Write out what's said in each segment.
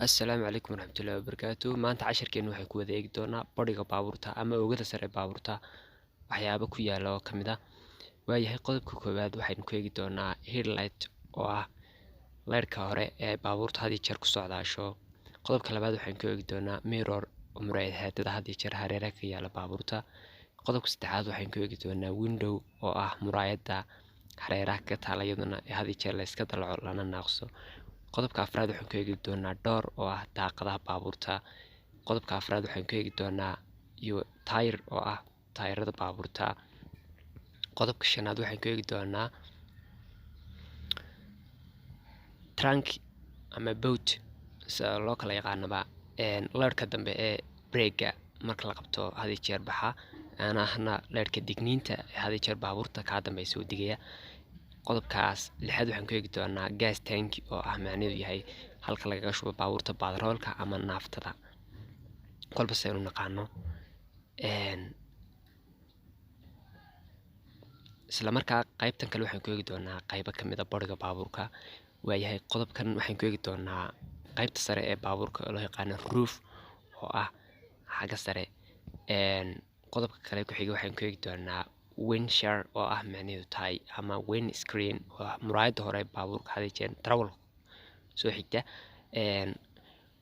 Assalaamu calaykum waraxmatullaahi wabarakaatu. Maanta casharkeenu waxay ku wada eegi doonaa body-ga baabuurta ama oogada sare ee baabuurta waxyaabo ku yaala oo kamid ah. Waayahay, qodobka koowaad waxaynu ku eegi doonaa headlight, oo ah leyrka hore ee baabuurta had iyo jeer ku socdaasho. Qodobka labaad waxaynu ku eegi doonaa mirror, oo muraayad haadada had iyo jeer hareeraha ka yaala baabuurta. Qodobka saddexaad waxaynu ku eegi doonaa window, oo ah muraayadda hareeraha ka taala iyaduna ee had iyo jeer la iska dalaco lana naaqso. Qodobka afraad waxaan ku eegi doonaa door, oo ah daaqadaha baabuurta. Qodobka afraad waxaan ku eegi doonaa iyo tire, oo ah taayirada baabuurta. Qodobka shanaad waxaan ku eegi doonaa trunk ama boot, sida loo kala yaqaanaba, leyrka dambe ee brake-ga marka la qabto had iyo jeer baxa, aana ahna leyrka digniinta ee had iyo jeer baabuurta kaa dambeysa u digaya. Qodobkaas lixaad waxaan ku eegi doonaa gas tank, oo ah macnaheedu yahay halka lagaga shubo baabuurta batroolka ama naaftada, kolba saynu naqaano. Isla markaa qaybtan kale waxaan ku eegi doonaa qaybo kamid a body-ga baabuurka. Waayahay, qodobkan waxaan ku eegi doonaa qaybta sare ee baabuurka oo loo yaqaano roof, oo ah xagga sare. Qodobka kale ku xiga waxaan ku eegi doonaa windshield, oo ah macnaheedu tahay ama windscreen, oo ah muraayadda hore ee baabuurka had iyo jeer darawalka soo xigta.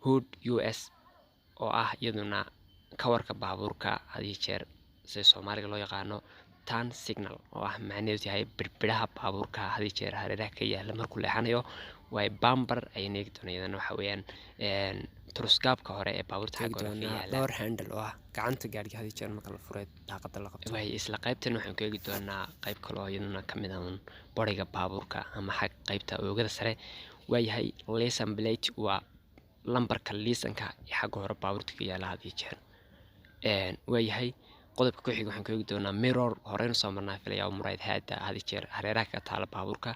Hood us, oo ah iyaduna kawarka baabuurka had iyo jeer sida Soomaaliga loo yaqaano. Turn signal, oo ah macnaheedu yahay birbiraha baabuurka had iyo jeer hareeraha ka yaala markuu leexanayo. Waay bumper ayaynu eegi doonaa, iyadana waxa weeyaan turusgaabka hore ee baabuurta eegi xagga hore ka doonaa yaala. Door handle, oo ah gacanta gaadhiga had iyo jeer marka la furo daaqada la qabto. Waay isla qaybtan waxaan ku eegi doonaa qayb kale oo iyaduna kamid ah un body-ga baabuurka ama xag qaybta oogada sare. Waayahay, license plate waa lambarka liisanka ee xagga hore baabuurta ka yaala had iyo jeer. Waayahay, qodobka ku xiga waxaan ku eegi doonaa mirror, horeyna soo marnaa filaya, oo muraayad haada had iyo jeer hareeraha ka taala baabuurka.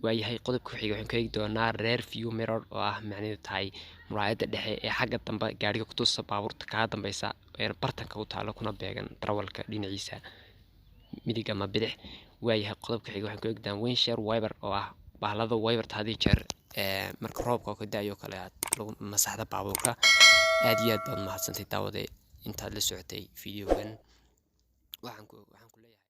Waayahay, qodobka ku xiga waxaan ku eegi doonaa rear view mirror, oo ah macnaheedu tahay muraayadda dhexe ee xagga dambe gaariga ku tusa baabuurta kaa dambeysa, ee bartanka u taalo kuna beegan darawalka dhinaciisa midig ama bidix. Waayahay, qodobka xiga waxaan ku eegi doonaa windshield wiper, oo ah bahalada wiperta had iyo jeer marka roobka oo ka da'ayo kale aad lagu masaxda baabuurka. Aad iyo aad baad mahadsantay, daawade, intaad la socotay videogan. Waxaan ku leeyahay.